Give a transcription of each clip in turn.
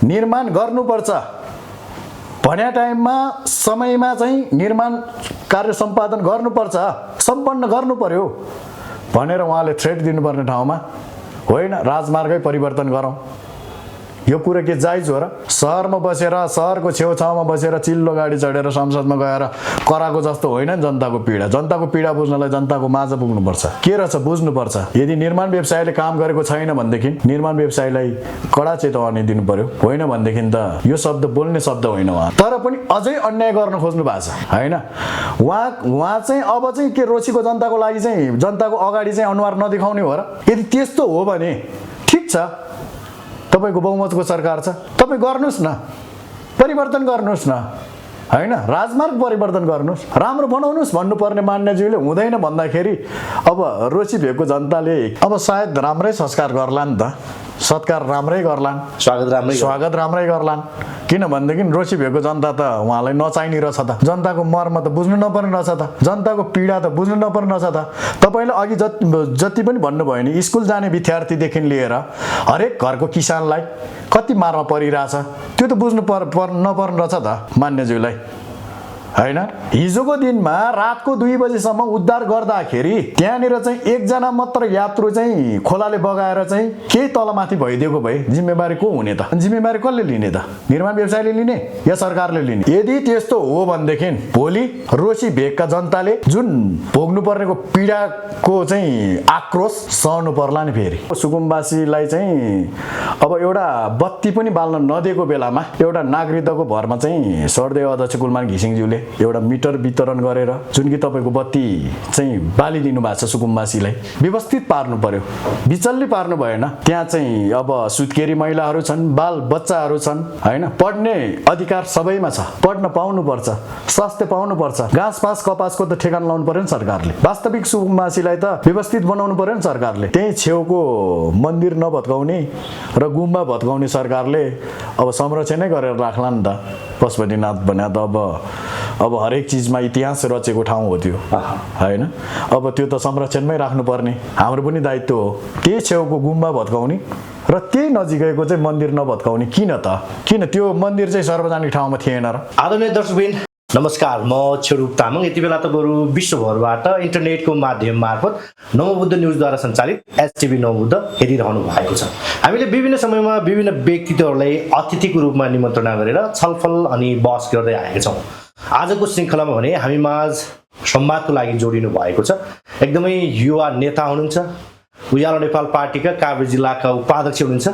निर्माण गर्नुपर्छ भन्ने टाइममा समयमा चाहिँ निर्माण कार्य सम्पादन गर्नुपर्छ, सम्पन्न गर्नु पर्यो भनेर उहाँले थ्रेट दिनुपर्ने ठाउँमा होइन राजमार्गै परिवर्तन गरौँ। यो कुरा के जायज हो र? सहरमा बसेर सहरको छेउछाउमा बसेर चिल्लो गाडी चढेर संसदमा गएर कराएको जस्तो होइन नि जनताको पीडा। जनताको पीडा बुझ्नलाई जनताको माझ पुग्नुपर्छ। के रहेछ बुझ्नुपर्छ। यदि निर्माण व्यवसायले काम गरेको छैन भनेदेखि निर्माण व्यवसायलाई कडा चेतावनी दिनु पर्यो, होइन भनेदेखि त यो शब्द बोल्ने शब्द होइन उहाँ। तर पनि अझै अन्याय गर्न खोज्नु भएको छ होइन। उहाँ चाहिँ अब चाहिँ के रोशीको जनताको लागि चाहिँ जनताको अगाडि चाहिँ अनुहार नदेखाउने हो र? यदि त्यस्तो हो भने ठिक छ, तपाईको बहुमतको सरकार छ, तपाईँ गर्नुहोस् न, परिवर्तन गर्नुहोस् न होइन, राजमार्ग परिवर्तन गर्नुहोस्, राम्रो बनाउनुहोस् भन्नुपर्ने मान्यज्यूले हुँदैन भन्दाखेरि अब रोशी भेगको जनताले अब सायद राम्रै संस्कार गर्लान् त, सत्कार राम्रै गर्लान्, स्वागत राम्रै गर्लान्। किन भनेदेखि रोशी भेगको जनता त उहाँलाई नचाहिने रहेछ त, जनताको मर्म त बुझ्नु नपर्ने रहेछ त, जनताको पीडा त बुझ्नु नपर्ने रहेछ त। तपाईँले अघि जति पनि भन्नुभयो नि स्कुल जाने विद्यार्थीदेखि लिएर हरेक घरको किसानलाई कति मारमा परिरहेछ त्यो त बुझ्नु नपर्ने रहेछ त मान्यज्यूलाई होइन। हिजोको दिनमा रातको 2 बजेसम्म उद्धार गर्दाखेरि त्यहाँनिर चाहिँ एकजना मात्र यात्रु चाहिँ खोलाले बगाएर चाहिँ केही तलमाथि भइदिएको भए जिम्मेवारी को हुने त? जिम्मेवारी कसले लिने त? निर्माण व्यवसायले लिने या सरकारले लिने? यदि त्यस्तो हो भनेदेखि भोलि रोशी भेगका जनताले जुन भोग्नु पर्नेको पीडाको चाहिँ आक्रोश सहनु पर्ला नि। फेरि सुकुम्बासीलाई चाहिँ अब एउटा बत्ती पनि बाल्न नदिएको बेलामा एउटा नागरिकताको भरमा चाहिँ सर्देव अध्यक्ष कुलमान घिसिङज्यूले एउटा मिटर वितरण गरेर जुन कि तपाईको बत्ती चाहिँ बालिदिनु भएको छ सुकुम्बासीलाई व्यवस्थित पार्नु पर्यो, विचल्ली पार्नु भएन। त्यहाँ चाहिँ अब सुत्केरी महिलाहरू छन्, बाल बच्चाहरू छन् होइन, पढ्ने अधिकार सबैमा छ, पढ्न पाउनुपर्छ, स्वास्थ्य पाउनुपर्छ, घाँस पास कपासको त ठेगान लाउनु पर्यो नि सरकारले। वास्तविक सुकुम्बासीलाई त व्यवस्थित बनाउनु पर्यो नि सरकारले। त्यही छेउको मन्दिर नभत्काउने र गुम्बा भत्काउने सरकारले अब संरक्षणै गरेर राख्ला नि त। पशुपतिनाथ भने त अब हरेक चिजमा इतिहास रचेको ठाउँ हो त्यो होइन। अब त्यो त संरक्षणमै राख्नुपर्ने हाम्रो पनि दायित्व हो। त्यही छेउको गुम्बा भत्काउने र त्यही नजिकैको चाहिँ मन्दिर नभत्काउने किन त? किन त्यो मन्दिर चाहिँ सार्वजनिक ठाउँमा थिएन र? आदरणीय दर्शकबिन नमस्कार, म छेडुप तामाङ। यति बेला तपाईँहरू विश्वभरबाट इन्टरनेटको माध्यम मार्फत नवबुद्ध न्युजद्वारा सञ्चालित एसटिभी नवबुद्ध हेरिरहनु भएको छ। हामीले विभिन्न समयमा विभिन्न व्यक्तित्वहरूलाई अतिथिको रूपमा निमन्त्रणा गरेर छलफल अनि बहस गर्दै आएका छौँ। आजको श्रृङ्खलामा भने हामी माझ संवादको लागि जोडिनु भएको छ एकदमै युवा नेता हुनुहुन्छ, उज्यालो नेपाल पार्टीका काभ्रे जिल्लाका उपाध्यक्ष हुनुहुन्छ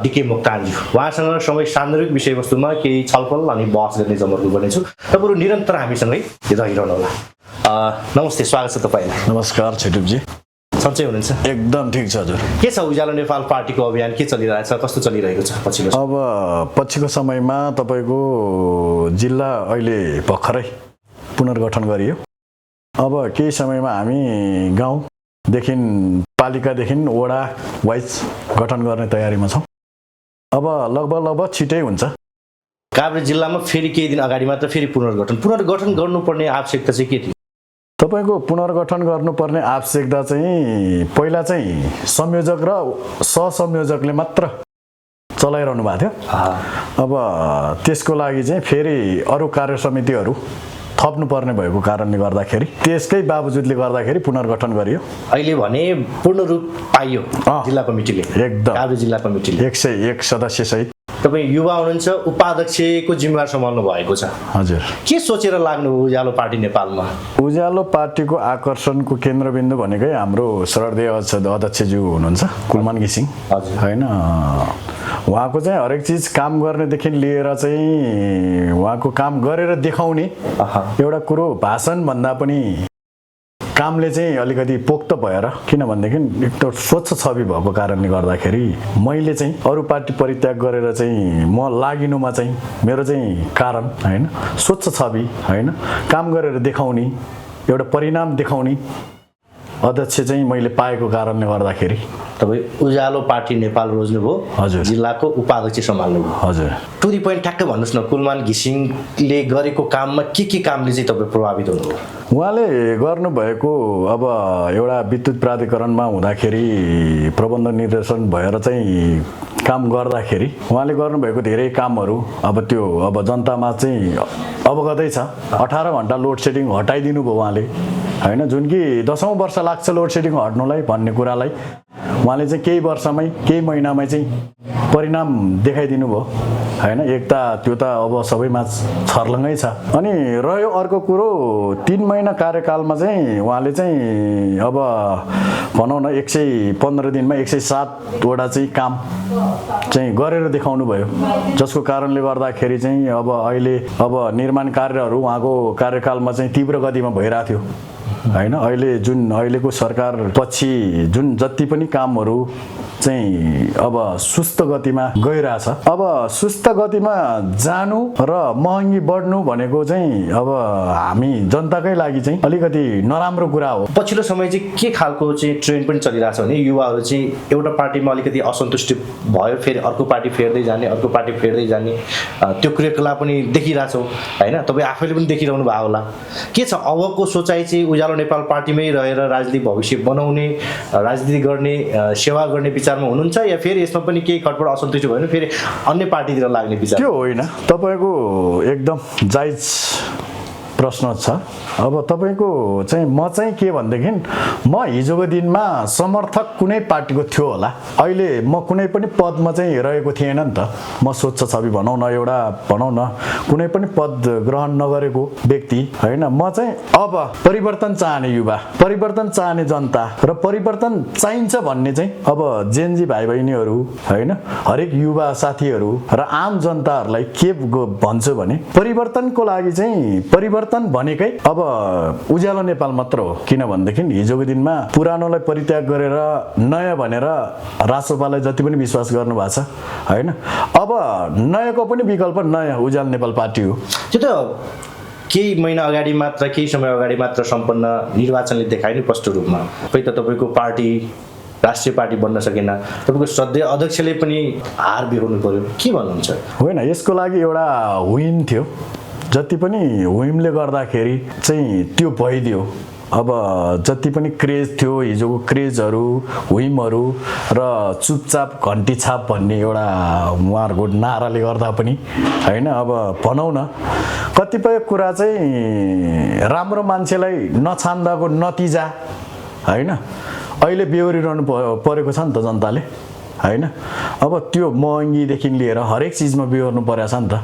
डिके मोक्तानजी। उहाँसँग सँगै सान्दर्भिक विषयवस्तुमा केही छलफल अनि बहस गर्ने जमर्को गर्नेछु। तपाईँहरू निरन्तर हामीसँगै रहिरहनु होला। नमस्ते, स्वागत छ तपाईँलाई। नमस्कार छेटुपजी, सन्चै हुनुहुन्छ? एकदम ठिक छ हजुर। के छ उज्यालो नेपाल पार्टीको अभियान, के चलिरहेछ, कस्तो चलिरहेको छ पछिल्लो? अब पछिको समयमा तपाईँको जिल्ला अहिले भर्खरै पुनर्गठन गरियो। अब केही समयमा हामी गाउँदेखि पालिकादेखि वडा वाइज गठन गर्ने तयारीमा छौँ। अब लगभग छिटै हुन्छ। काभ्रे जिल्लामा फेरि केही दिन अगाडि मात्र फेरि पुनर्गठन गर्नुपर्ने आवश्यकता चाहिँ के थियो? तपाईँको पुनर्गठन गर्नुपर्ने आवश्यकता चाहिँ पहिला चाहिँ संयोजक र सहसंयोजकले मात्र चलाइरहनु भएको थियो। अब त्यसको लागि चाहिँ फेरि अरू कार्य समितिहरू थप्नुपर्ने भएको कारणले गर्दाखेरि त्यसकै बावजुदले गर्दाखेरि पुनर्गठन गरियो। अहिले भने पूर्ण रूप पाइयो जिल्ला कमिटीले, एकदम काभ्रे जिल्ला कमिटीले 101 सदस्य सहित। तपाईँ युवा हुनुहुन्छ, उपाध्यक्षको जिम्मेवार सम्हाल्नु भएको छ हजुर। के सोचेर लाग्नु उज्यालो पार्टी नेपालमा? उज्यालो पार्टीको आकर्षणको केन्द्रबिन्दु भनेकै हाम्रो श्रद्धेय अध्यक्षज्यू हुनुहुन्छ कुलमान घिसिङ होइन। उहाँको चाहिँ हरेक चिज काम गर्नेदेखि लिएर चाहिँ उहाँको काम गरेर देखाउने एउटा कुरो भाषण भन्दा पनि कामले चाहिँ अलिकति पोक्त भएर, किनभनेदेखि एकदम स्वच्छ छवि भएको कारणले गर्दाखेरि मैले चाहिँ अरू पार्टी परित्याग गरेर चाहिँ म लागिनुमा चाहिँ मेरो चाहिँ कारण होइन स्वच्छ छवि होइन, काम गरेर देखाउने एउटा परिणाम देखाउने अध्यक्ष चाहिँ मैले पाएको कारणले गर्दाखेरि तपाईँ उज्यालो पार्टी नेपाल रोज्नुभयो, हजुर। जिल्लाको उपाध्यक्ष सम्हाल्नुभयो। हजुर। टु द पोइन्ट ठ्याक्कै भन्नुहोस् न, कुलमान घिसिङले गरेको काममा के कामले चाहिँ तपाईँ प्रभावित हुनुभयो? उहाँले गर्नुभएको अब एउटा विद्युत प्राधिकरणमा हुँदाखेरि प्रबन्ध निर्देशन भएर चाहिँ काम गर्दाखेरि उहाँले गर्नुभएको धेरै कामहरू अब त्यो अब जनतामा चाहिँ अवगतै छ। 18 घण्टा लोड सेडिङ हटाइदिनु भयो उहाँले, होइन, जुन कि 10औं वर्ष लाग्छ लोड सेडिङ हट्नुलाई भन्ने कुरालाई उहाँले चाहिँ केही वर्षमै केही महिनामै चाहिँ परिणाम देखाइदिनु भयो, होइन। एक त त्यो त अब सबैमा छर्लङ्गै छ। अनि रह्यो अर्को कुरो, 3 महिना कार्यकालमा चाहिँ उहाँले चाहिँ अब भनौँ न 115 दिनमा 107 वटा चाहिँ काम चाहिँ गरेर देखाउनु भयो, जसको कारणले गर्दाखेरि चाहिँ अब अहिले अब निर्माण कार्यहरू उहाँको कार्यकालमा चाहिँ तीव्र गतिमा भइरहेको थियो, होइन। अहिले जुन अहिलेको सरकार पछि जुन जति पनि कामहरू चाहिँ अब सुस्त गतिमा गइरहेछ, अब सुस्त गतिमा जानु र महँगी बढ्नु भनेको चाहिँ अब हामी जनताकै लागि चाहिँ अलिकति नराम्रो कुरा हो। पछिल्लो समय चाहिँ के खालको चाहिँ ट्रेन्ड पनि चलिरहेछ भने युवाहरू चाहिँ एउटा पार्टीमा अलिकति असन्तुष्टि भयो, फेरि अर्को पार्टी फेर्दै जाने, अर्को पार्टी फेर्दै जाने, त्यो क्रियाकलाप पनि देखिरहेछौँ, होइन। तपाईँ आफैले पनि देखिरहनु भएको होला। के छ अबको सोचाइ चाहिँ उज्यालो नेपाल पार्टीमै रहेर राजनीतिक भविष्य बनाउने, राजनीति गर्ने, सेवा गर्ने विचारमा हुनुहुन्छ, या फेरि यसमा पनि केही खटपट असन्तुष्टि भयो भने फेरि अन्य पार्टीतिर लाग्ने विचार? त्यो होइन, तपाईँको एकदम जायज प्रश्न छ। अब तपाईँको चाहिँ म चाहिँ के भनेदेखि म हिजोको दिनमा समर्थक कुनै पार्टीको थियो होला, अहिले म कुनै पनि पदमा चाहिँ रहेको थिएन नि त। म स्वच्छ छवि भनौँ न, एउटा भनौँ न कुनै पनि पद ग्रहण नगरेको व्यक्ति, होइन। म चाहिँ अब परिवर्तन चाहने युवा, परिवर्तन चाहने जनता र परिवर्तन चाहिन्छ भन्ने चाहिँ अब जेनजी भाइ बहिनीहरू, होइन, हरेक युवा साथीहरू र आम जनताहरूलाई के भन्छु भने परिवर्तनको लागि चाहिँ परिवर्तन भनेकै अब उज्यालो नेपाल मात्र हो। किनभनेदेखि हिजोको दिनमा पुरानोलाई परित्याग गरेर नयाँ भनेर रासोपालाई जति पनि विश्वास गर्नु भएको छ, होइन। अब नयाँको पनि विकल्प नयाँ उज्यालो नेपाल पार्टी हो। त्यो त केही महिना अगाडि मात्र, केही समय अगाडि मात्र सम्पन्न निर्वाचनले देखायो नि स्पष्ट रूपमा। खै त तपाईँको पार्टी राष्ट्रिय पार्टी बन्न सकेन, तपाईँको श्रद्धेय अध्यक्षले पनि हार बिहोर्नु पर्यो, के भन्नुहुन्छ? होइन, यसको लागि एउटा विन थियो, जति पनि विमले गर्दाखेरि चाहिँ त्यो भइदियो। अब जति पनि क्रेज थियो, हिजोको क्रेजहरू, विमहरू र चुपचाप घन्टी छाप भन्ने एउटा उहाँहरूको नाराले गर्दा पनि, होइन। अब भनौँ न कतिपय कुरा चाहिँ राम्रो मान्छेलाई नछान्दाको नतिजा, होइन, अहिले बेहोरिरहनु परेको छ नि त जनताले, होइन। अब त्यो महँगीदेखि लिएर हरेक चिजमा बेहोर्नु परेको छ नि त,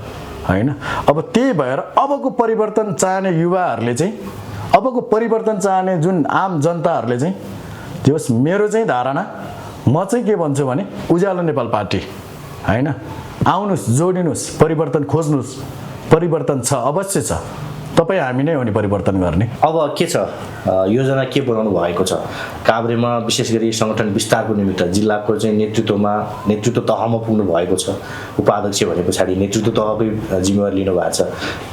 होइन। अब त्यही भएर अबको परिवर्तन चाहने युवाहरूले चाहिँ, अबको परिवर्तन चाहने जुन आम जनताहरूले चाहिँ, जस मेरो चाहिँ धारणा, म चाहिँ के भन्छु भने उज्यालो नेपाल पार्टी, होइन, आउनुहोस्, जोडिनुहोस्, परिवर्तन खोज्नुहोस्। परिवर्तन छ, अवश्य छ, तपाईँ हामी नै हो नि परिवर्तन गर्ने। अब के छ योजना के बनाउनु भएको छ? काभ्रेमा विशेष गरी सङ्गठन विस्तारको निमित्त जिल्लाको चाहिँ नेतृत्व तहमा पुग्नु भएको छ। उपाध्यक्ष भने पछाडि नेतृत्व तहकै जिम्मेवारी लिनु भएको छ।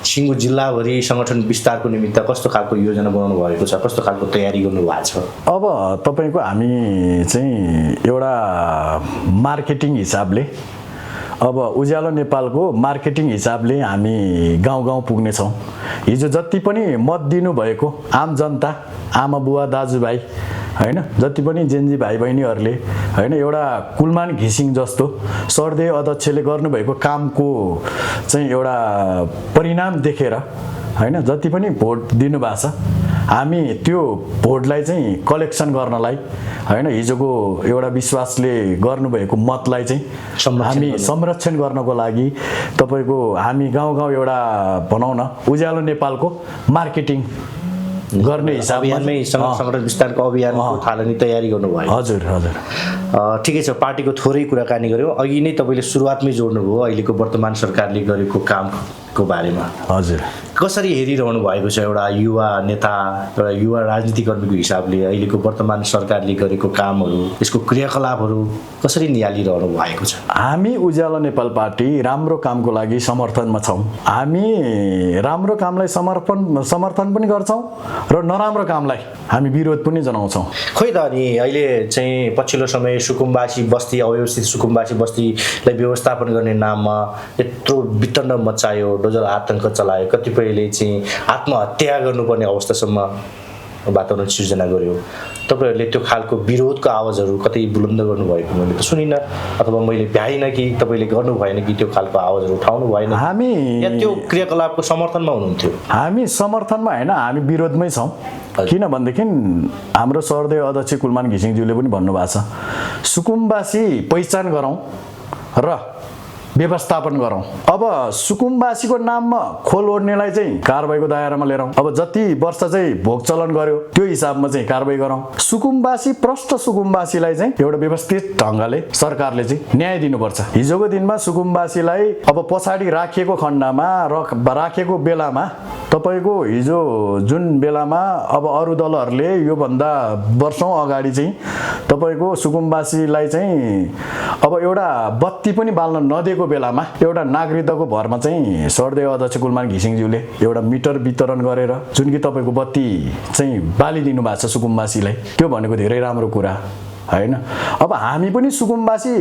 सिङ्गो जिल्लाभरि सङ्गठन विस्तारको निमित्त कस्तो खालको योजना बनाउनु भएको छ, कस्तो खालको तयारी गर्नु भएको छ? अब तपाईँको हामी चाहिँ एउटा मार्केटिङ हिसाबले, अब उज्यालो नेपालको मार्केटिङ हिसाबले हामी गाउँ गाउँ पुग्नेछौँ। हिजो जति पनि मत दिनुभएको आम जनता, आमा बुवा दाजुभाइ, होइन, जति पनि जेनजी भाइ बहिनीहरूले, होइन, एउटा कुलमान घिसिङ जस्तो सर्देय अध्यक्षले गर्नुभएको कामको चाहिँ एउटा परिणाम देखेर, होइन, जति पनि भोट दिनुभएको छ, हामी त्यो भोटलाई चाहिँ कलेक्सन गर्नलाई, होइन, हिजोको एउटा विश्वासले गर्नुभएको मतलाई चाहिँ हामी संरक्षण गर्नको लागि तपाईँको हामी गाउँ गाउँ एउटा भनौँ न उज्यालो नेपालको मार्केटिङ गर्ने हिसाबमै सङ्गठन विस्तारको अभियानको थालनी तयारी गर्नुभयो। हजुर हजुर, ठिकै छ। पार्टीको थोरै कुराकानी गऱ्यौँ। अघि नै तपाईँले सुरुवातमै जोड्नुभयो अहिलेको वर्तमान सरकारले गरेको कामको बारेमा। हजुर, कसरी हेरिरहनु भएको छ एउटा युवा नेता, एउटा युवा राजनीतिकर्मीको हिसाबले अहिलेको वर्तमान सरकारले गरेको कामहरू, यसको क्रियाकलापहरू कसरी निहालिरहनु भएको छ? हामी उज्यालो नेपाल पार्टी राम्रो कामको लागि समर्थनमा छौँ। हामी राम्रो कामलाई समर्थन पनि गर्छौँ हो र नराम्रो कामलाई हामी विरोध पनि जनाउँछौँ। खोइ त अनि अहिले चाहिँ पछिल्लो समय सुकुम्बासी बस्ती अव्यवस्थित सुकुम्बासी बस्तीलाई व्यवस्थापन गर्ने नाममा यत्रो वितण्ड मचायो, डोजर आतङ्क चलायो, कतिपयले चाहिँ आत्महत्या गर्नुपर्ने अवस्थासम्म वातावरण सिर्जना गर्यो। तपाईँहरूले त्यो खालको विरोधको आवाजहरू कतै बुलन्द गर्नुभएको मैले त सुनिनँ, अथवा मैले भ्याइनँ कि तपाईँले गर्नु भएन कि त्यो खालको आवाजहरू उठाउनु भएन, हामी या त्यो क्रियाकलापको समर्थनमा हुनुहुन्थ्यो? हामी समर्थनमा होइन, हामी विरोधमै छौँ। किनभनेदेखि हाम्रो सहृदय अध्यक्ष कुलमान घिसिङज्यूले पनि भन्नुभएको छ, सुकुम्बासी पहिचान गरौँ र व्यवस्थापन गरौँ। अब सुकुम्बासीको नाममा खोल ओढ्नेलाई चाहिँ कारबाहीको दायरामा लिएर अब जति वर्ष चाहिँ भोग चलन गर्यो त्यो हिसाबमा चाहिँ कारबाही गरौँ। सुकुम्बासी प्रष्ट सुकुम्बासीलाई चाहिँ एउटा व्यवस्थित ढङ्गले सरकारले चाहिँ न्याय दिनुपर्छ। हिजोको दिनमा सुकुम्बासीलाई अब पछाडि राखिएको खण्डमा राखेको बेलामा तपाईँको हिजो जुन बेलामा अब अरू दलहरूले योभन्दा वर्षौँ अगाडि चाहिँ तपाईँको सुकुम्बासीलाई चाहिँ अब एउटा बत्ती पनि बाल्न नदिएको बेलामा एउटा नागरिकताको भरमा चाहिँ सहृदय अध्यक्ष कुलमान घिसिङज्यूले एउटा मिटर वितरण गरेर जुन कि तपाईँको बत्ती चाहिँ बालिदिनु भएको छ सुकुम्बासीलाई, त्यो भनेको धेरै राम्रो कुरा होइन। अब हामी पनि सुकुम्बासी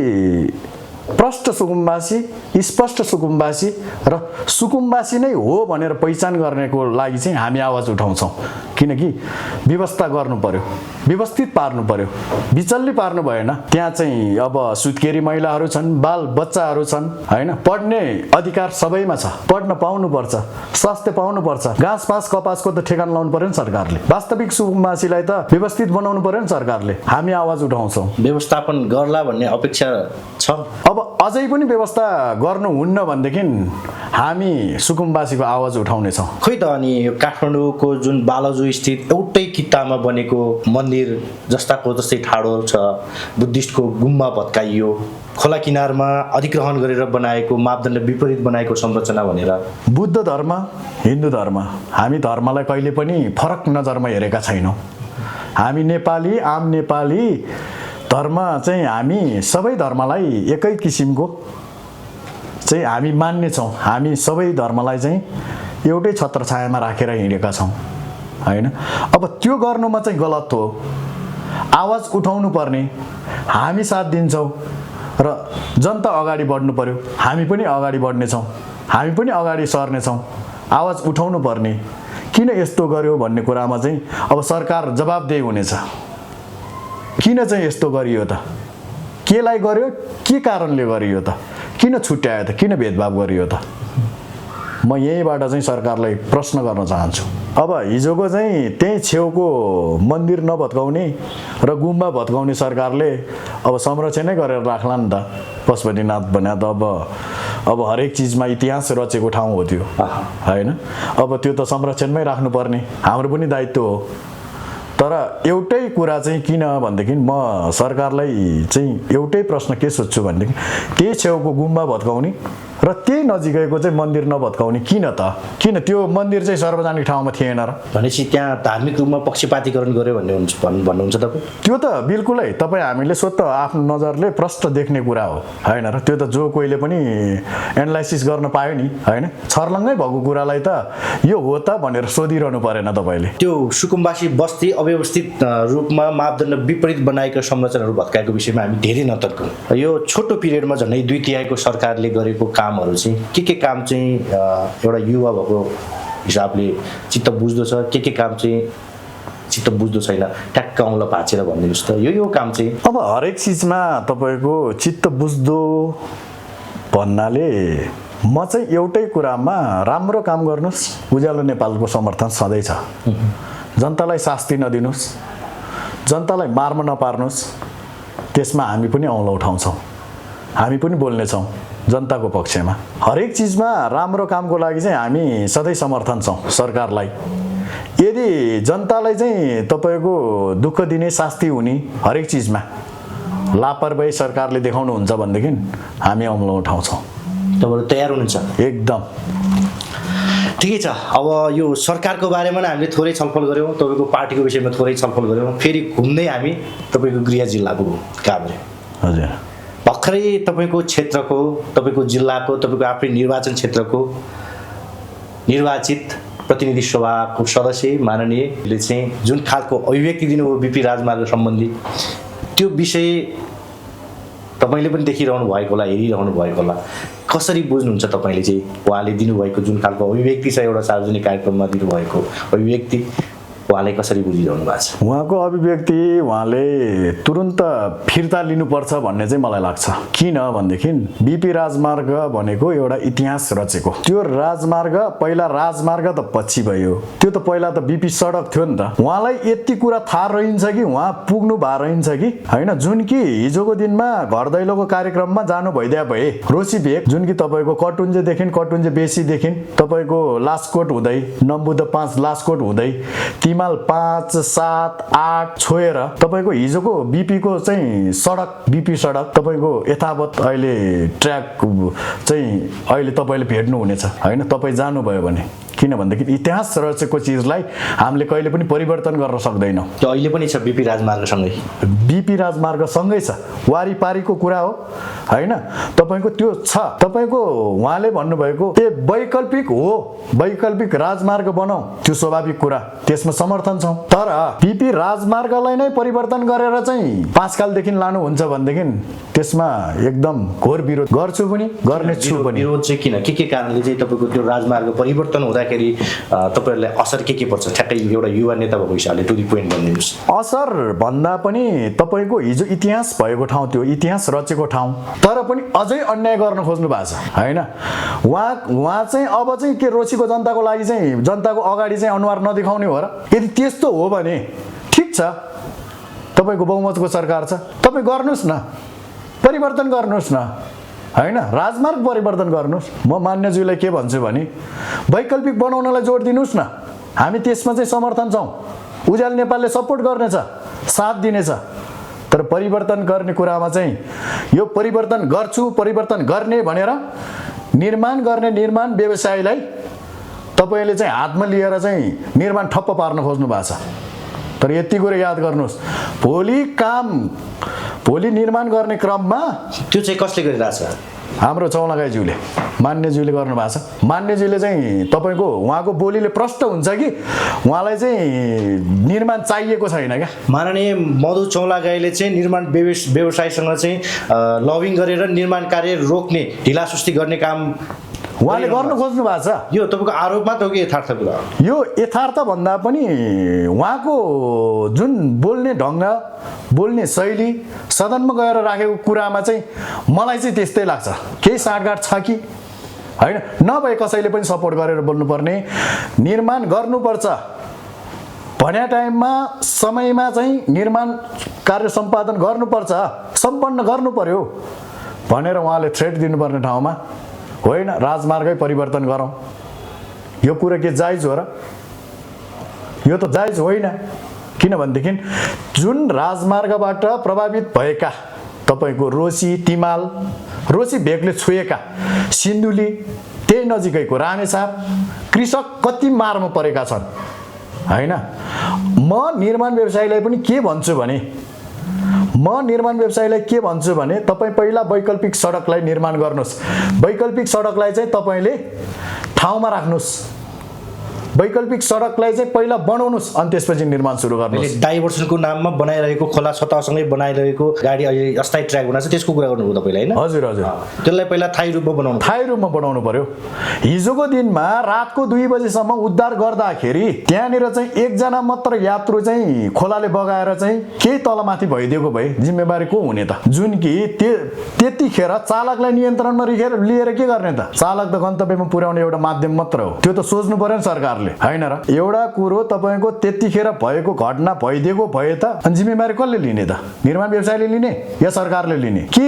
प्रष्ट सुकुम्बासी, स्पष्ट सुकुम्बासी र सुकुम्बासी नै हो भनेर पहिचान गर्नेको लागि चाहिँ हामी आवाज उठाउँछौँ। किनकि व्यवस्था गर्नु पर्यो, व्यवस्थित पार्नु पर्यो, बिचल्ली पार्नु भएन। त्यहाँ चाहिँ अब सुत्केरी महिलाहरू छन्, बाल बच्चाहरू छन् होइन, पढ्ने अधिकार सबैमा छ, पढ्न पाउनुपर्छ, स्वास्थ्य पाउनुपर्छ, घाँस पास कपासको त ठेगान लाउनु पर्यो नि सरकारले। वास्तविक सुकुम्बासीलाई त व्यवस्थित बनाउनु पर्यो नि सरकारले। हामी आवाज उठाउँछौँ। व्यवस्थापन गर्ला भन्ने अपेक्षा छ। अब अझै पनि व्यवस्था गर्नुहुन्न भनेदेखि हामी सुकुम्बासीको आवाज उठाउनेछौँ। खोइ त अनि यो काठमाडौँको जुन बालाजु स्थित एउटै कित्तामा बनेको मन्दिर जस्ताको जस्तै ठाडो छ, बुद्धिस्टको गुम्बा भत्काइयो, खोला किनारमा अधिग्रहण गरेर बनाएको मापदण्ड विपरीत बनाएको संरचना भनेर। बुद्ध धर्म, हिन्दू धर्म, हामी धर्मलाई कहिले पनि फरक नजरमा हेरेका छैनौँ। हामी नेपाली, आम नेपाली धर्म चाहिँ हामी सबै धर्मलाई एकै किसिमको चाहिँ हामी मान्ने छौँ। हामी सबै धर्मलाई चाहिँ एउटै छत्रछायामा राखेर हिँडेका छौँ होइन। अब त्यो गर्नुमा चाहिँ गलत हो, आवाज उठाउनु पर्ने, हामी साथ दिन्छौँ र जनता अगाडि बढ्नु पर्यो। हामी पनि अगाडि बढ्नेछौँ, हामी पनि अगाडि सर्नेछौँ, आवाज उठाउनु पर्ने। किन यस्तो गर्यो भन्ने कुरामा चाहिँ अब सरकार जवाबदेही हुनेछ। किन चाहिँ यस्तो गरियो त, केलाई गर्यो, के कारणले गरियो त, किन छुट्यायो त, किन भेदभाव गरियो त, म यहीँबाट चाहिँ सरकारलाई प्रश्न गर्न चाहन्छु। अब हिजोको चाहिँ त्यही छेउको मन्दिर नभत्काउने र गुम्बा भत्काउने सरकारले अब संरक्षणै गरेर राख्ला नि त। पशुपतिनाथ भने त अब हरेक चिजमा इतिहास रचेको ठाउँ हो त्यो होइन। अब त्यो त संरक्षणमै राख्नुपर्ने हाम्रो पनि दायित्व हो। तर एउटै कुरा चाहिँ किन भनेदेखि म सरकारलाई चाहिँ एउटै प्रश्न के सोध्छु भनेदेखि त्यही छेउको गुम्बा भत्काउने र त्यही नजिकैको चाहिँ मन्दिर नभत्काउने किन त? किन त्यो मन्दिर चाहिँ सार्वजनिक ठाउँमा थिएन र? भनेपछि त्यहाँ धार्मिक रूपमा पक्षपातीकरण गर्यो भन्नुहुन्छ तपाईँ? त्यो त बिल्कुलै तपाईँ हामीले स्वतः आफ्नो नजरले प्रष्ट देख्ने कुरा हो होइन र। त्यो त जो कोहीले पनि एनालाइसिस गर्न पायो नि होइन। छर्लङ्गै भएको कुरालाई त यो हो त भनेर सोधिरहनु परेन तपाईँले। त्यो सुकुम्बासी बस्ती अव्यवस्थित रूपमा मापदण्ड विपरीत बनाएका संरचनाहरू भत्काएको विषयमा हामी धेरै नतर्कौँ। यो छोटो पिरियडमा झन्डै 2/3 सरकारले गरेको कामहरू चाहिँ के काम चाहिँ एउटा युवा भएको हिसाबले चित्त बुझ्दो छ, के काम चाहिँ चित्त बुझ्दो छैन, ट्याक्क औँला भाँचेर भनिदिनुहोस् त यो काम चाहिँ? अब हरेक चिजमा तपाईँको चित्त बुझ्दो भन्नाले म चाहिँ एउटै कुरामा राम्रो काम गर्नुहोस्, उज्यालो नेपालको समर्थन सधैँ छ। जनतालाई शास्ति नदिनुहोस्, जनतालाई मार्न नपार्नुहोस्, त्यसमा हामी पनि औँला उठाउँछौँ, हामी पनि बोल्नेछौँ जनताको पक्षमा। हरेक चिजमा राम्रो कामको लागि चाहिँ हामी सधैँ समर्थन छौँ सरकारलाई। यदि जनतालाई चाहिँ तपाईँको दुःख दिने, शास्ति हुने हरेक चिजमा लापरवाही सरकारले देखाउनुहुन्छ भनेदेखि हामी औँला उठाउँछौँ। तपाईँहरू तयार हुनुहुन्छ? एकदम। ठिकै छ। अब यो सरकारको बारेमा नै हामीले थोरै छलफल गऱ्यौँ, तपाईँको पार्टीको विषयमा थोरै छलफल गऱ्यौँ, फेरि घुम्दै हामी तपाईँको गृह जिल्लाको काभ्रे। हजुर। भर्खरै तपाईँको क्षेत्रको, तपाईँको जिल्लाको, तपाईँको आफ्नै निर्वाचन क्षेत्रको निर्वाचित प्रतिनिधि सभाको सदस्य माननीयले चाहिँ जुन खालको अभिव्यक्ति दिनुभयो बिपी राजमार्ग सम्बन्धी त्यो विषय तपाईँले पनि देखिरहनु भएको होला हेरिरहनु भएको होला कसरी बुझ्नुहुन्छ तपाईँले चाहिँ उहाँले दिनुभएको जुन खालको अभिव्यक्ति छ एउटा सार्वजनिक कार्यक्रममा दिनुभएको अभिव्यक्ति उहाँले कसरी बुझिरहनु भएको छ उहाँको अभिव्यक्ति उहाँले तुरुन्त फिर्ता लिनुपर्छ भन्ने चाहिँ मलाई लाग्छ किन भनेदेखि बिपी राजमार्ग भनेको एउटा इतिहास रचेको त्यो राजमार्ग पहिला राजमार्ग त पछि भयो त्यो त पहिला त बिपी सडक थियो नि त उहाँलाई यति कुरा थाहा रहन्छ कि उहाँ पुग्नु भए रहन्छ कि होइन जुन कि हिजोको दिनमा घर दैलोको कार्यक्रममा जानु भइदिया भए रोसी भेग जुन कि तपाईँको कटुन्जे बेसीदेखि तपाईँको लासकोट हुँदै नम्बुद्ध 5 लासकोट हुँदै तिमाल 5, 7, 8 छोएर तपाईँको हिजोको बिपीको चाहिँ सडक बिपी सडक तपाईँको यथावत अहिले ट्र्याक चाहिँ अहिले तपाईँले भेट्नु हुनेछ होइन तपाईँ जानुभयो भने किनभनेदेखि इतिहास रचेको चिजलाई हामीले कहिले पनि परिवर्तन गर्न सक्दैनौँ त्यो अहिले पनि छ बिपी राजमार्गसँगै बिपी राजमार्गसँगै छ वारिपारीको कुरा हो होइन तपाईँको त्यो छ तपाईँको उहाँले भन्नुभएको ए वैकल्पिक राजमार्ग बनाऊ त्यो स्वाभाविक कुरा त्यसमा समर्थन छौँ तर बिपी राजमार्गलाई नै परिवर्तन गरेर चाहिँ 5 कालदेखि लानुहुन्छ भनेदेखि त्यसमा एकदम घोर विरोध गर्छु पनि गर्ने छु पनि विरोध चाहिँ किन के कारणले चाहिँ तपाईँको त्यो राजमार्ग परिवर्तन हुँदाखेरि तपाईँहरूलाई असर के पर्छ ठ्याक्कै एउटा युवा नेता भएको हिसाबले टु दी पोइन्ट भनिदिनुहोस् असर भन्दा पनि तपाईँको हिजो इतिहास भएको ठाउँ त्यो इतिहास रचेको ठाउँ तर पनि अझै अन्याय गर्न खोज्नु भएको छ होइन उहाँ चाहिँ अब चाहिँ के रोसीको जनताको लागि चाहिँ जनताको अगाडि चाहिँ अनुहार नदेखाउने हो र यदि त्यस्तो हो भने ठिक छ तपाईँको बहुमतको सरकार छ तपाईँ गर्नुहोस् न परिवर्तन गर्नुहोस् न होइन राजमार्ग परिवर्तन गर्नुहोस् म मान्यज्यूलाई के भन्छु भने वैकल्पिक बनाउनलाई जोड दिनुहोस् न हामी त्यसमा चाहिँ समर्थन छौँ उज्यालो नेपालले सपोर्ट गर्नेछ साथ दिनेछ तर परिवर्तन गर्ने कुरामा चाहिँ यो परिवर्तन गर्छु परिवर्तन गर्ने भनेर निर्माण गर्ने निर्माण व्यवसायलाई तपाईँले चाहिँ हातमा लिएर चाहिँ निर्माण ठप्प पार्न खोज्नु भएको छ तर यति कुरा याद गर्नुहोस् भोलि निर्माण गर्ने क्रममा त्यो चाहिँ कसले गरिरहेछ हाम्रो चौलागाईज्यूले मान्यज्यूले गर्नु भएको छ मान्यज्यूले चाहिँ तपाईँको उहाँको बोलीले प्रष्ट हुन्छ कि उहाँलाई चाहिँ निर्माण चाहिएको छैन क्या माननीय मधु चौलागाईले चाहिँ निर्माण व्यवसायसँग चाहिँ लबिङ गरेर निर्माण कार्य रोक्ने ढिलासुस्ती गर्ने काम उहाँले गर्नु खोज्नु भएको छ यो तपाईँको आरोप मात्र हो कि यथार्थ कुरा यो यथार्थ भन्दा पनि उहाँको जुन बोल्ने ढङ्ग बोल्ने शैली सदनमा गएर राखेको कुरामा चाहिँ मलाई चाहिँ त्यस्तै लाग्छ केही साँठगाँठ छ कि होइन नभए कसैले पनि सपोर्ट गरेर बोल्नुपर्ने निर्माण गर्नुपर्छ भन्या टाइममा समयमा चाहिँ निर्माण कार्य सम्पादन गर्नुपर्छ सम्पन्न गर्नु पर्यो भनेर उहाँले थ्रेट दिनुपर्ने ठाउँमा होइन राजमार्गै परिवर्तन गरौँ यो कुरा के जायज हो र यो त जायज होइन किनभनेदेखि जुन राजमार्गबाट प्रभावित भएका तपाईँको रोसी तिमाल रोसी भेगले छोएका सिन्धुली त्यही नजिकैको रामेछाप कृषक कति मारमा परेका छन् होइन म निर्माण व्यवसायीलाई पनि के भन्छु भने तपाईँ पहिला वैकल्पिक सडकलाई निर्माण गर्नुहोस् वैकल्पिक सडकलाई चाहिँ तपाईँले ठाउँमा राख्नुहोस् वैकल्पिक सडकलाई चाहिँ पहिला बनाउनुहोस् अनि त्यसपछि निर्माण सुरु गर्नुहोस् डाइभर्सनको नाममा बनाइरहेको खोला सतहसँगै बनाइरहेको गाडी अहिले अस्थायी ट्र्याक बनाएको छ त्यसको कुरा गर्नुभयो तपाईँले होइन हजुर त्यसलाई पहिला थायी रूपमा बनाउनु पर्यो हिजोको दिनमा रातको 2 बजेसम्म उद्धार गर्दाखेरि त्यहाँनिर चाहिँ एकजना मात्र यात्रु चाहिँ खोलाले बगाएर चाहिँ केही तलमाथि भइदिएको भए जिम्मेवारी को हुने त जुन कि त्यतिखेर चालकलाई नियन्त्रणमा लिएर के गर्ने त चालक त गन्तव्यमा पुर्याउने एउटा माध्यम मात्र हो त्यो त सोच्नु पर्यो नि सरकारले होइन र एउटा कुरो तपाईँको त्यतिखेर भएको घटना भइदिएको भए त अनि जिम्मेवारी कसले लिने त निर्माण व्यवसायले लिने या सरकारले लिने कि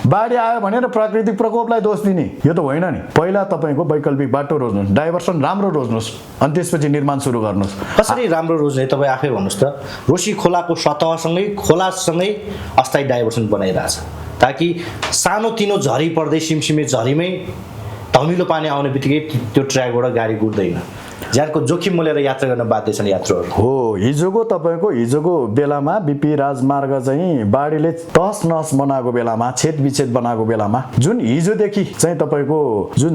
बाढी आयो भनेर प्राकृतिक प्रकोपलाई दोष दिने यो त होइन नि पहिला तपाईँको वैकल्पिक बाटो रोज्नुहोस् डाइभर्सन राम्रो रोज्नुहोस् अनि त्यसपछि निर्माण सुरु गर्नुहोस् कसरी राम्रो रोज्ने तपाईँ आफै भन्नुहोस् त रोसी खोलाको खोलासँगै अस्थायी डाइभर्सन बनाइरहेछ ताकि सानोतिनो झरी पर्दै सिमसिमे झरीमै धमिलो पानी आउने बित्तिकै त्यो ट्र्याकबाट गाडी गुड्दैन ज्यानको जोखिम मोलेर यात्रा गर्न बाध्य छन् यात्रुहरू। हो, हिजोको बेलामा बिपी राजमार्ग चाहिँ बाढीले तहस नहस बनाएको बेलामा, छेदविच्छेद बनाएको बेलामा, जुन हिजोदेखि चाहिँ तपाईँको जुन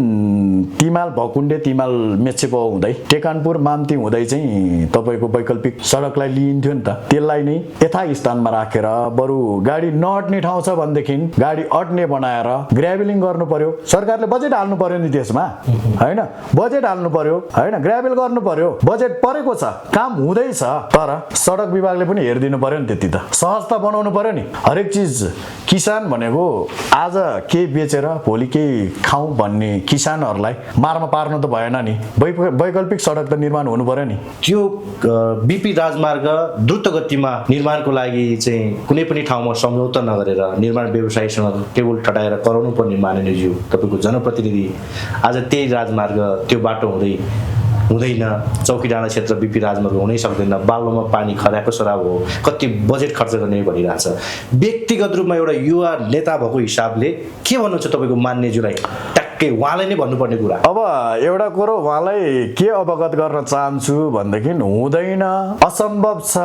तिमाल भकुण्डे तिमाल मेचेपो हुँदै टेकानपुर माम्ती हुँदै चाहिँ तपाईँको वैकल्पिक सडकलाई लिइन्थ्यो नि त, त्यसलाई नै यथास्थानमा राखेर बरु गाडी नअट्ने ठाउँ छ भनेदेखि गाडी अट्ने बनाएर ग्राभलिङ गर्नु पर्यो। सरकारले बजेट हाल्नु पर्यो नि त्यसमा, होइन? बजेट हाल्नु पर्यो, होइन? ग्राभल गर्नु पर्यो, बजेट परेको छ, काम हुँदैछ, तर सडक विभागले पनि हेरिदिनु पर्यो नि, त्यति त सहजता बनाउनु पर्यो नि। हरेक चिज किसान भनेको आज केही बेचेर भोलि केही खाउँ भन्ने किसानहरूलाई मारमा पार्नु त भएन नि, वैकल्पिक सडक त निर्माण हुनु पर्यो नि। त्यो बिपी राजमार्ग द्रुत गतिमा निर्माणको लागि चाहिँ कुनै पनि ठाउँमा सम्झौता नगरेर निर्माण व्यवसायीसँग टेबल ठटाएर कराउनु पर्ने माननीयज्यू तपाईँको जनप्रतिनिधि आज त्यही राजमार्ग त्यो बाटो हुँदैन, चौकी डाँडा क्षेत्र बिपी राजमार्ग हुनै सक्दैन, बालुवामा पानी खराको सराब हो, कति बजेट खर्च गर्ने भनिरहेछ। व्यक्तिगत रूपमा एउटा युवा नेता भएको हिसाबले के भन्नुहुन्छ तपाईँको मान्यज्यूलाई? ट्याक्कै उहाँलाई नै भन्नुपर्ने कुरा। अब एउटा कुरो उहाँलाई के अवगत गर्न चाहन्छु भनेदेखि हुँदैन, असम्भव छ,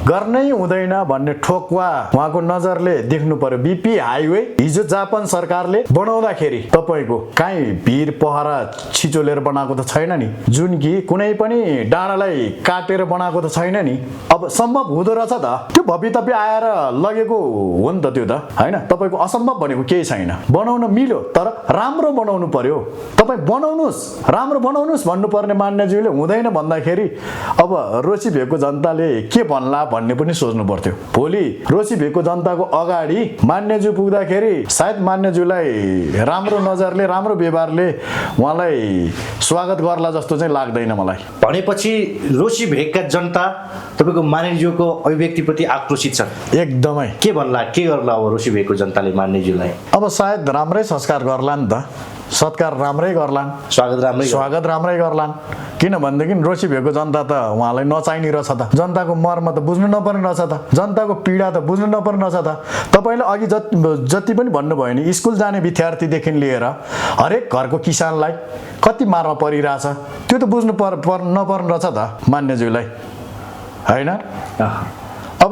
गर्नै हुँदैन भन्ने ठोक्वा उहाँको नजरले देख्नु पर्यो। बिपी हाइवे हिजो जापान सरकारले बनाउँदाखेरि तपाईँको काहीँ भिर पहरा छिचोलेर बनाएको त छैन नि, जुन कि कुनै पनि डाँडालाई काटेर बनाएको त छैन नि। अब सम्भव हुँदो रहेछ त, त्यो भवितव्य आएर लगेको हो नि त, त्यो त होइन। तपाईँको असम्भव भनेको केही छैन, बनाउन मिल्यो, तर राम्रो बनाउनु पर्यो। तपाईँ बनाउनुहोस्, राम्रो बनाउनुहोस् भन्नुपर्ने मान्यज्यूले हुँदैन भन्दाखेरि अब रोसी भएको जनताले के भन्ला भन्ने पनि सोच्नु पर्थ्यो। भोलि रोसी भएको जनताको अगाडि मान्यज्यू पुग्दाखेरि सायद मान्यज्यूलाई राम्रो नजरले, राम्रो व्यवहारले उहाँलाई स्वागत गर्ला जस्तो चाहिँ लाग्दैन मलाई। भनेपछि रोसी भेगका जनता तपाईँको मान्यज्यूको अभिव्यक्तिप्रति आक्रोशित छन् एकदमै। के भन्ला, के गर्ला अब रोसी भेगको जनताले मान्यज्यूलाई? अब सायद राम्रै संस्कार गर्लान् त, सत्कार राम्रै गर्लान्, स्वागत राम्रै गर्लान्। किनभनेदेखि रोसी भएको जनता त उहाँलाई नचाहिने रहेछ त, जनताको मर्म त बुझ्नु नपर्ने रहेछ त, जनताको पीडा त बुझ्नु नपर्ने रहेछ त। तपाईँले अघि जति पनि भन्नुभयो नि, स्कुल जाने विद्यार्थीदेखि लिएर हरेक घरको किसानलाई कति मारमा परिरहेछ त्यो त बुझ्नु नपर्ने रहेछ त मान्यज्यूलाई, होइन? अब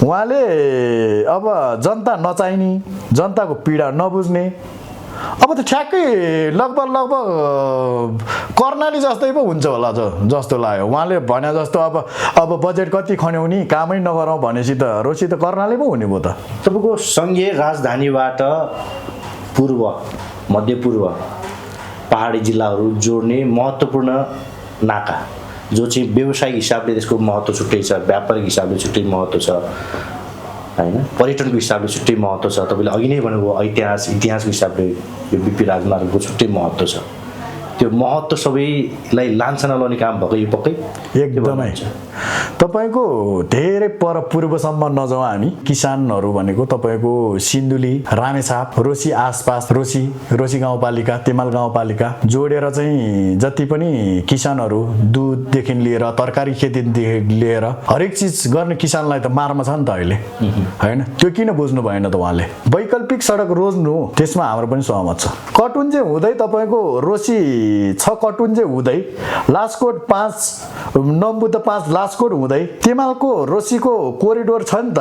उहाँले अब जनता नचाहिने, जनताको पीडा नबुझ्ने, अब त ठ्याक्कै लगभग कर्णाली जस्तै पो हुन्छ होला जस्तो लाग्यो। उहाँले भने जस्तो अब बजेट कति खन्याउने, कामै नगरौँ भनेपछि त रोसी त कर्णाली पो हुने भयो त। तपाईँको सङ्घीय राजधानीबाट पूर्व, मध्यपूर्व पहाडी जिल्लाहरू जोड्ने महत्त्वपूर्ण नाका, जो चाहिँ व्यावसायिक हिसाबले त्यसको महत्त्व छुट्टै छ, व्यापारिक हिसाबले छुट्टै महत्त्व छ, होइन? पर्यटनको हिसाबले छुट्टै महत्त्व छ। तपाईँले अघि नै भन्नुभयो इतिहासको हिसाबले यो बिपी राजमार्गको छुट्टै महत्त्व छ। त्यो महत्त्व सबैलाई लान्छना लाउने काम भएको यो पक्कै एकदमै। तपाईँको धेरै पर पूर्वसम्म नजाउँ हामी, किसानहरू भनेको तपाईँको सिन्धुली, रामेछाप, रोसी आसपास, रोसी गाउँपालिका, तेमाल गाउँपालिका जोडेर चाहिँ जति पनि किसानहरू दुधदेखि लिएर तरकारी खेतीदेखि लिएर हरेक चिज गर्ने किसानलाई त मारमा छ नि त अहिले, होइन? त्यो किन बुझ्नु भएन त उहाँले? वैकल्पिक सडक रोज्नु, त्यसमा हाम्रो पनि सहमत छ। कटुन्जे हुँदै तपाईँको रोसी 6 कटुन्जे हुँदै लासकोट 5 नम्बुद्ध 5 लासकोट हुँदै तेमालको रोसीको कोरिडोर छ नि त,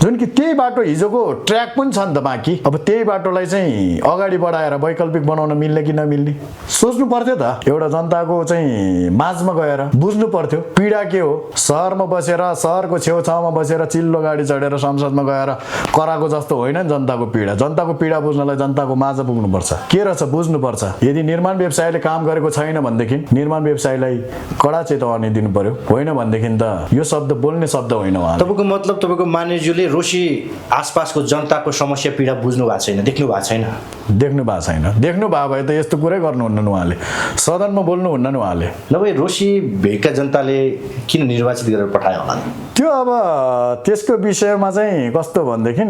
जुन कि त्यही बाटो हिजोको ट्र्याक पनि छ नि त बाँकी। अब त्यही बाटोलाई चाहिँ अगाडि बढाएर वैकल्पिक बनाउन मिल्ने कि नमिल्ने सोच्नु पर्थ्यो त। एउटा जनताको चाहिँ माझमा गएर बुझ्नु पर्थ्यो पीडा के हो। सहरमा बसेर, सहरको छेउछाउमा बसेर चिल्लो गाडी चढेर संसदमा गएर कराएको जस्तो होइन नि जनताको पीडा। जनताको पीडा बुझ्नलाई जनताको माझ पुग्नुपर्छ, के रहेछ बुझ्नुपर्छ। यदि निर्माण व्यवसायले काम गरेको छैन भनेदेखि निर्माण व्यवसायलाई कडा चेतावनी दिनु पर्यो, होइन भनेदेखि त यो शब्द बोल्ने शब्द होइन। तपाईँको मतलब तपाईँको मान्यज्यूले रोसी आसपासको जनताको समस्या पीडा बुझ्नु भएको छैन, देख्नु भएको छैन? देख्नु भएको छैन। देख्नु भयो भए त यस्तो कुरै गर्नुहुन्न नि उहाँले, सदनमा बोल्नुहुन्न नि उहाँले। नभए रोसी भेगका जनताले किन निर्वाचित गरेर पठायो होला? त्यो अब त्यसको विषयमा चाहिँ कस्तो भनेदेखि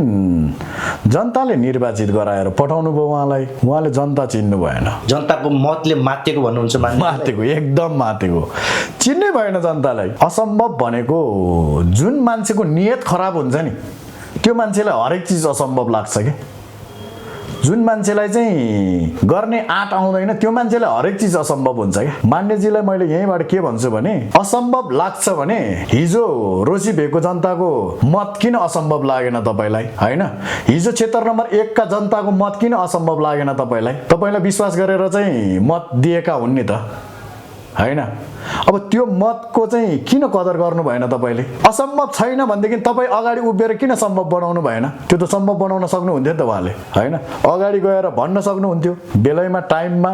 जनताले निर्वाचित गराएर पठाउनु भयो उहाँलाई, उहाँले जनता चिन्नु भएन। जनताको मतले मातेको भन्नुहुन्छ? मातेको, एकदम मातेको, चिन्नै भएन जनतालाई। असम्भव भनेको जुन मान्छेको नियत खराब हुन्छ नि त्यो मान्छेलाई हरेक चिज असम्भव लाग्छ कि। जुन मान्छेलाई चाहिँ गर्ने आँट आउँदैन त्यो मान्छेलाई हरेक चिज असम्भव हुन्छ क्या। मान्यजीलाई मैले यहीँबाट के भन्छु भने असम्भव लाग्छ भने हिजो रोसी भएको जनताको मत किन असम्भव लागेन तपाईँलाई, होइन? हिजो क्षेत्र नम्बर 1 का जनताको मत किन असम्भव लागेन तपाईँलाई विश्वास गरेर चाहिँ मत दिएका हुन् नि त, होइन? अब त्यो मतको चाहिँ किन कदर गर्नु भएन तपाईँले? असम्भव छैन भनेदेखि तपाईँ अगाडि उभिएर किन सम्भव बनाउनु भएन? त्यो त सम्भव बनाउन सक्नुहुन्थ्यो नि त उहाँले, होइन? अगाडि गएर भन्न सक्नुहुन्थ्यो बेलैमा टाइममा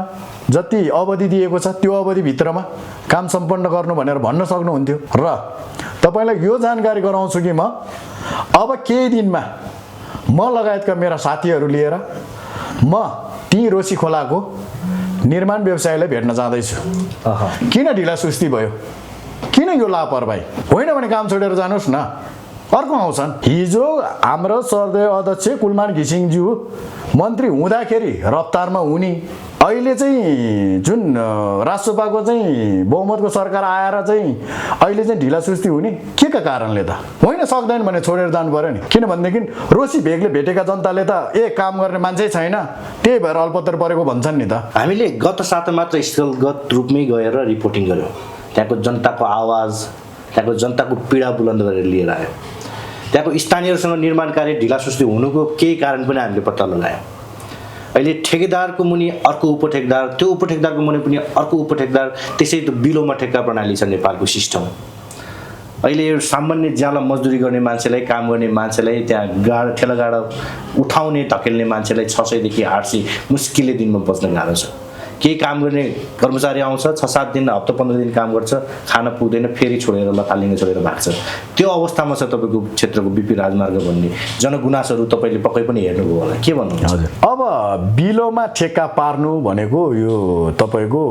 जति अवधि दिएको छ त्यो अवधिभित्रमा काम सम्पन्न गर्नु भनेर भन्न सक्नुहुन्थ्यो। र तपाईँलाई यो जानकारी गराउँछु कि म अब केही दिनमा म लगायतका मेरा साथीहरू लिएर म ती रोसी खोलाको निर्माण व्यवसायलाई भेट्न जाँदैछु। किन ढिला सुस्ती भयो, किन यो लापरवाही? होइन भने काम छोडेर जानुहोस् न, अर्को आउँछन्। हिजो हाम्रो सर्वोदय अध्यक्ष कुलमान घिसिङज्यू मन्त्री हुँदाखेरि रफ्तारमा हुने, अहिले चाहिँ जुन राष्ट्रसभाको चाहिँ बहुमतको सरकार आएर चाहिँ अहिले चाहिँ ढिला सुस्ती हुने के का कारणले त? होइन सक्दैन भने छोडेर जानु पर्यो नि। किनभनेदेखि रोसी भेगले भेटेका जनताले त काम गर्ने मान्छे छैन, त्यही भएर अल्पत्र परेको भन्छन् नि त। हामीले गत साता मात्र स्थलगत रूपमै गएर रिपोर्टिङ गऱ्यौँ, त्यहाँको जनताको आवाज, त्यहाँको जनताको पीडा बुलन्द गरेर लिएर आयो। त्यहाँको स्थानीयहरूसँग निर्माण कार्य ढिला सुस्ती हुनुको केही कारण पनि हामीले पत्ता लगायौँ। अहिले ठेकेदारको मुनि अर्को उपठेकदार, त्यो उपठेकदारको मुनि पनि अर्को उपठेकदार, त्यसै त बिलोमा ठेक्का प्रणाली छ नेपालको सिस्टम। अहिले सामान्य ज्याला मजदुरी गर्ने मान्छेलाई, काम गर्ने मान्छेलाई, त्यहाँ ठेलागाडा उठाउने धकेल्ने मान्छेलाई 600 देखि 800 मुस्किलले दिनमा बस्न गाह्रो छ। केही काम गर्ने कर्मचारी आउँछ, 6-7 दिन, हप्ता 15 दिन काम गर्छ, खान पुग्दैन, फेरि छोडेर लथालिङ्ग छोडेर भाग्छ। त्यो अवस्थामा छ तपाईँको क्षेत्रको बिपी राजमार्ग भन्ने जनगुनासोहरू तपाईँले पक्कै पनि हेर्नुभयो होला, के भन्नुहुन्छ? अब बिलोमा ठेक्का पार्नु भनेको यो तपाईँको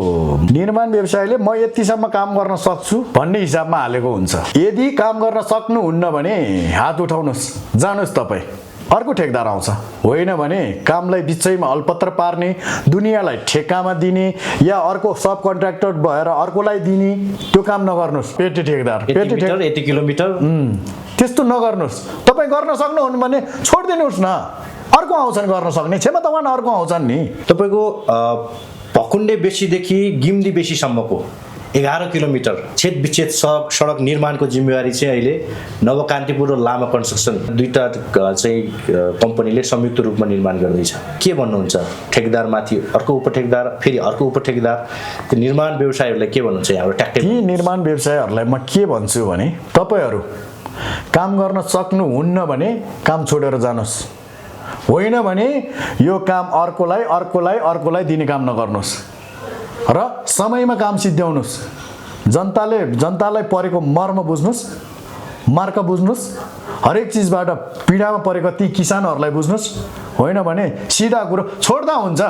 निर्माण व्यवसायले म यतिसम्म काम गर्न सक्छु भन्ने हिसाबमा हालेको हुन्छ। यदि काम गर्न सक्नुहुन्न भने हात उठाउनुहोस्, जानुहोस् तपाईँ, अर्को ठेकदार आउँछ। होइन भने कामलाई बिचैमा अल्पत्र पार्ने, दुनियाँलाई ठेक्कामा दिने या अर्को सब कन्ट्र्याक्टर भएर अर्कोलाई दिने त्यो काम नगर्नुहोस्। पेटी ठेकदार, यति किलोमिटर त्यस्तो नगर्नुहोस्। तपाईँ गर्न सक्नुहुन्न भने छोडिदिनुहोस् न, अर्को आउँछन् गर्न सक्ने, क्षमतावान अर्को आउँछन् नि। तपाईँको भकुण्डे बेसीदेखि गिम्दी बेसीसम्मको 11 किलोमिटर छेद विच्छेद सडक निर्माणको जिम्मेवारी चाहिँ अहिले नवकान्तिपुर र लामा कन्स्ट्रक्सन दुईटा चाहिँ कम्पनीले संयुक्त रूपमा निर्माण गर्दैछ। के भन्नुहुन्छ? ठेकदारमाथि अर्को उपठेकदार, फेरि अर्को उपठेकदार, त्यो निर्माण व्यवसायहरूलाई के भन्नुहुन्छ यहाँबाट ट्याक्कै? यी निर्माण व्यवसायहरूलाई म के भन्छु भने तपाईँहरू काम गर्न सक्नुहुन्न भने काम छोडेर जानुहोस्। होइन भने यो काम अर्कोलाई अर्कोलाई अर्कोलाई दिने काम नगर्नुहोस् र समयमा काम सिद्ध्याउनुहोस्। जनतालाई परेको मर्म बुझ्नुहोस्, मार्का बुझ्नुहोस्, हरेक चिजबाट पीडामा परेको ती किसानहरूलाई बुझ्नुहोस्। होइन भने सिधा कुरो छोड्दा हुन्छ।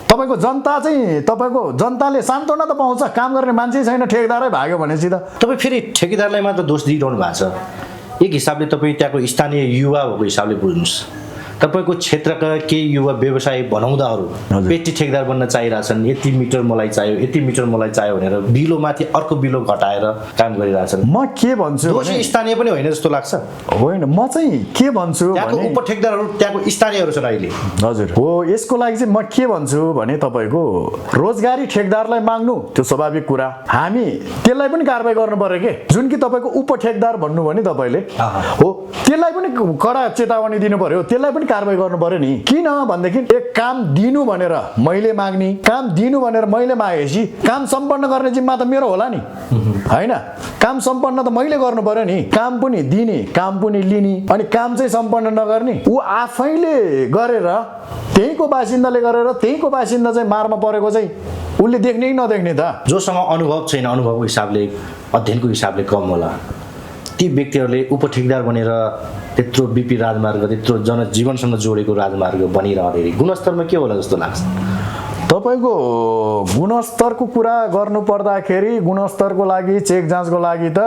तपाईँको जनता चाहिँ तपाईँको जनताले सान्त्वना त पाउँछ, काम गर्ने मान्छे छैन, ठेकदारै भाग्यो भने सिधा। तपाईँ फेरि ठेकेदारलाई मात्र दोष दिइरहनु भएको छ। एक हिसाबले तपाईँ त्यहाँको स्थानीय युवा भएको हिसाबले बुझ्नुहोस्, तपाईँको क्षेत्रका केही युवा व्यवसाय बनाउँदाहरू पेटी ठेकदार बन्न चाहिरहेछन्। यति मिटर मलाई चाहियो, यति मिटर मलाई चाहियो भनेर बिलोमाथि अर्को बिलो घटाएर काम गरिरहेछन्। म के भन्छु भने स्थानीय पनि होइन जस्तो लाग्छ। होइन, म चाहिँ के भन्छु त्यहाँको उपठेकदारहरू त्यहाँको स्थानीयहरू छन् अहिले। हजुर हो, यसको लागि चाहिँ म के भन्छु भने तपाईँको रोजगारी ठेकदारलाई माग्नु त्यो स्वाभाविक कुरा, हामी त्यसलाई पनि कारबाही गर्नु पर्यो के। जुन कि तपाईँको उपठेकदार भन्नु भने तपाईँले हो, त्यसलाई पनि कडा चेतावनी दिनु पर्यो, त्यसलाई पनि कारबाही गर्नु पर्यो नि। किन भनेदेखि एक काम दिनु भनेर मैले माग्ने, काम दिनु भनेर मैले मागेपछि काम सम्पन्न गर्ने जिम्मा त मेरो होला नि, होइन? काम सम्पन्न त मैले गर्नु पर्यो नि। काम पनि दिने, काम पनि लिने, अनि काम चाहिँ सम्पन्न नगर्ने ऊ आफैले गरेर त्यहीँको बासिन्दाले गरेर त्यहीँको बासिन्दा चाहिँ मारमा परेको चाहिँ उसले देख्ने कि नदेख्ने त? जोसँग अनुभव छैन, अनुभवको हिसाबले, अध्ययनको हिसाबले कम होला, ती व्यक्तिहरूले उपठेकदार बनेर त्यत्रो बिपी राजमार्ग, त्यत्रो जनजीवनसँग जोडेको राजमार्ग बनिरहँदाखेरि गुणस्तरमा के होला जस्तो लाग्छ? तपाईँको गुणस्तरको कुरा गर्नु पर्दाखेरि गुणस्तरको लागि चेक जाँचको लागि त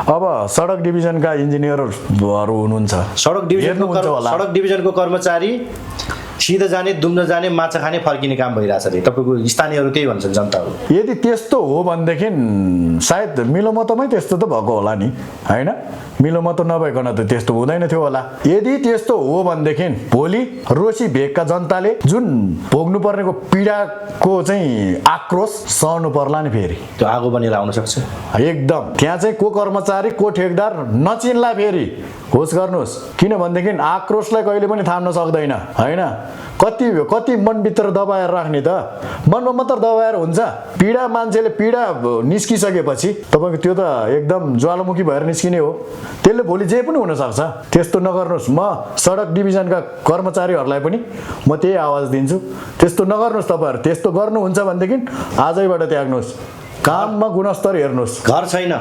अब सडक डिभिजनका इन्जिनियरहरू हुनुहुन्छ। सडक डिभिजनको कर्मचारी सिधा जाने दुम्न जाने माछा खाने फर्किने काम भइरहेछ अरे तपाईँको स्थानीयहरू त्यही भन्छन् जनताहरू। यदि त्यस्तो हो भनेदेखि सायद मिलोमतोमै त्यस्तो त भएको होला नि, होइन? मिलोमतो नभइकन त त्यस्तो हुँदैन थियो होला। यदि त्यस्तो हो भनेदेखि भोलि रोसी भेगका जनताले जुन भोग्नु पर्नेको पीडाको चाहिँ आक्रोश सहनु पर्ला नि फेरि। त्यो आगो बनेर आउन सक्छ एकदम। त्यहाँ चाहिँ को कर्मचारी को ठेकदार नचिन्ला फेरि। होस् गर्नुहोस्, किनभनेदेखि आक्रोशलाई कहिले पनि थाम्न सक्दैन, होइन? कति मनभित्र दबाएर राख्ने त? मनमा मात्र दबाएर हुन्छ? पीडा मान्छेले पीडा निस्किसकेपछि तपाईँको त्यो त एकदम ज्वालामुखी भएर निस्किने हो। त्यसले भोलि जे पनि हुनसक्छ। त्यस्तो नगर्नुहोस्। म सडक डिभिजनका कर्मचारीहरूलाई पनि म त्यही आवाज दिन्छु, त्यस्तो नगर्नुहोस्। तपाईँहरू त्यस्तो गर्नुहुन्छ भनेदेखि आजैबाट त्याग्नुहोस्, काममा गुणस्तर हेर्नुहोस्। घर छैन,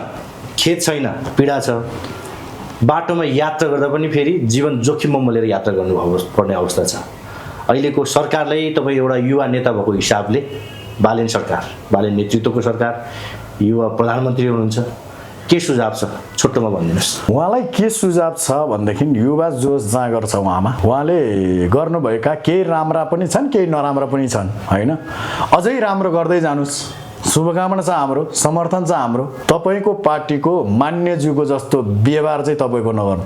खेत छैन, पीडा छ, बाटोमा यात्रा गर्दा पनि फेरि जीवन जोखिममा मोलेर यात्रा गर्नुपर्ने अवस्था छ। अहिलेको सरकारलाई तपाईँ एउटा युवा नेता भएको हिसाबले बालेन सरकार, बालेन नेतृत्वको सरकार, युवा प्रधानमन्त्री हुनुहुन्छ, के सुझाव छ छोटोमा भनिदिनुहोस्। उहाँलाई के सुझाव छ भनेदेखि युवा जोस जाँगर छ उहाँमा। उहाँले गर्नुभएका केही राम्रा पनि छन्, केही नराम्रा पनि छन्, होइन? अझै राम्रो गर्दै जानुहोस्। शुभकामना छ हाम्रो, समर्थन छ हाम्रो। तपाईँको पार्टीको मान्यज्यूको जस्तो व्यवहार चाहिँ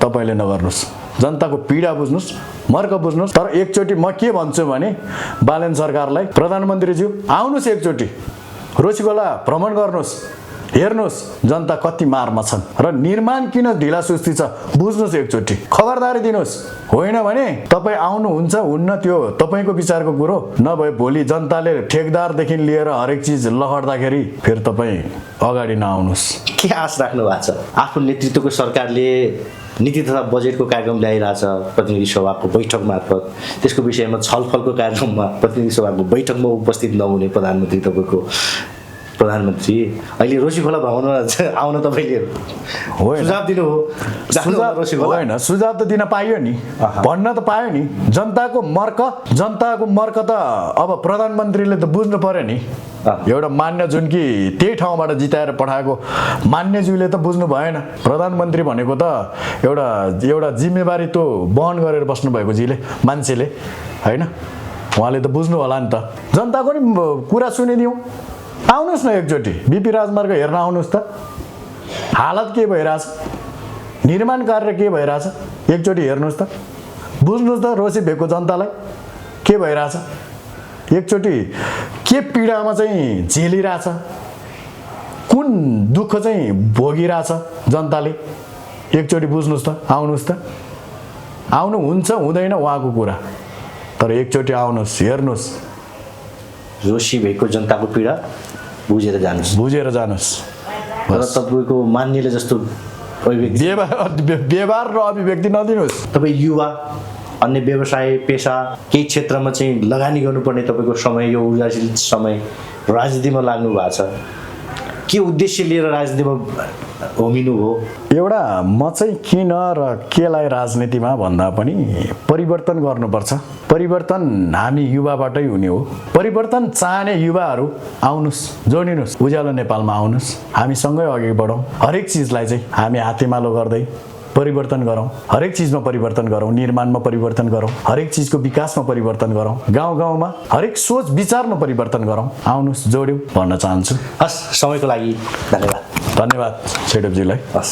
तपाईँले नगर्नुहोस्। जनताको पीडा बुझ्नुहोस्, मर्क बुझ्नुहोस्। तर एकचोटि म के भन्छु भने बालेन सरकारलाई, प्रधानमन्त्रीज्यू आउनुहोस्, एकचोटि रोसीगोला भ्रमण गर्नुहोस्, हेर्नुहोस् जनता कति मारमा छन् र निर्माण किन ढिला सुस्ती छ बुझ्नुहोस्। एकचोटि खबरदारी दिनुहोस्। होइन भने तपाईँ आउनुहुन्छ हुन्न त्यो तपाईँको विचारको कुरो। नभए भोलि जनताले ठेकदारदेखि लिएर हरेक चिज लहर्दाखेरि फेरि तपाईँ अगाडि नआउनुहोस्। के आश राख्नु भएको छ? आफ्नो नेतृत्वको सरकारले नीति तथा बजेटको कार्यक्रम ल्याइरहेछ प्रतिनिधि सभाको बैठक मार्फत, त्यसको विषयमा छलफलको कार्यक्रममा प्रतिनिधि सभाको बैठकमा उपस्थित नहुने प्रधानमन्त्री, तपाईँको प्रधानमन्त्री अहिले रोसी खोला भ्रमणमा आउन तपाईँले सुझाव दिनु हो? होइन, सुझाव त दिन पाइयो नि, भन्न त पायो नि। जनताको मर्क त अब प्रधानमन्त्रीले त बुझ्नु पर्यो नि। एउटा मान्य जुन कि त्यही ठाउँबाट जिताएर पठाएको मान्यज्यूले त बुझ्नु भएन। प्रधानमन्त्री भनेको त एउटा जिम्मेवारी त वहन गरेर बस्नुभएको जीले मान्छेले, होइन? उहाँले त बुझ्नु होला नि त। जनताको नि कुरा सुनिदिउँ। आउनुहोस् न एकचोटि बिपी राजमार्ग हेर्न आउनुहोस् त। हालत के भइरहेछ, निर्माण कार्य के भइरहेछ एकचोटि हेर्नुहोस् त, बुझ्नुहोस् त। रोसी भेगको जनतालाई के भइरहेछ, एकचोटि के पीडामा चाहिँ झेलिरहेछ, कुन दुःख चाहिँ भोगिरहेछ जनताले, एकचोटि बुझ्नुहोस् त। आउनुहोस् त। आउनु हुन्छ हुँदैन उहाँको कुरा, तर एकचोटि आउनुहोस्, हेर्नुहोस्। रोसी भेगको जनताको पीडा बुझेर जानुहोस्। र तपाईँको मान्यले जस्तो व्यवहार र अभिव्यक्ति नदिनुहोस्। तपाईँ युवा, अन्य व्यवसाय पेसा केही क्षेत्रमा चाहिँ लगानी गर्नुपर्ने तपाईँको समय, यो ऊर्जाशील समय राजनीतिमा लाग्नु भएको छ, के उद्देश्य लिएर राजनीतिमा होमिनु हो? एउटा म चाहिँ किन र केलाई राजनीतिमा भन्दा पनि परिवर्तन गर्नुपर्छ। परिवर्तन हामी युवाबाटै हुने हो। परिवर्तन चाहने युवाहरू आउनुहोस्, जोडिनुहोस्, उज्यालो नेपालमा आउनुहोस्। हामी सँगै अघि बढौँ। हरेक चिजलाई चाहिँ हामी हातेमालो गर्दै परिवर्तन गरौँ। हरेक चिजमा परिवर्तन गरौँ, निर्माणमा परिवर्तन गरौँ, हरेक चिजको विकासमा परिवर्तन गरौँ, गाउँ गाउँमा हरेक सोच विचारमा परिवर्तन गरौँ। आउनुहोस्, जोड्यौँ भन्न चाहन्छु। हस्, समयको लागि धन्यवाद। धन्यवाद सेठोपजीलाई।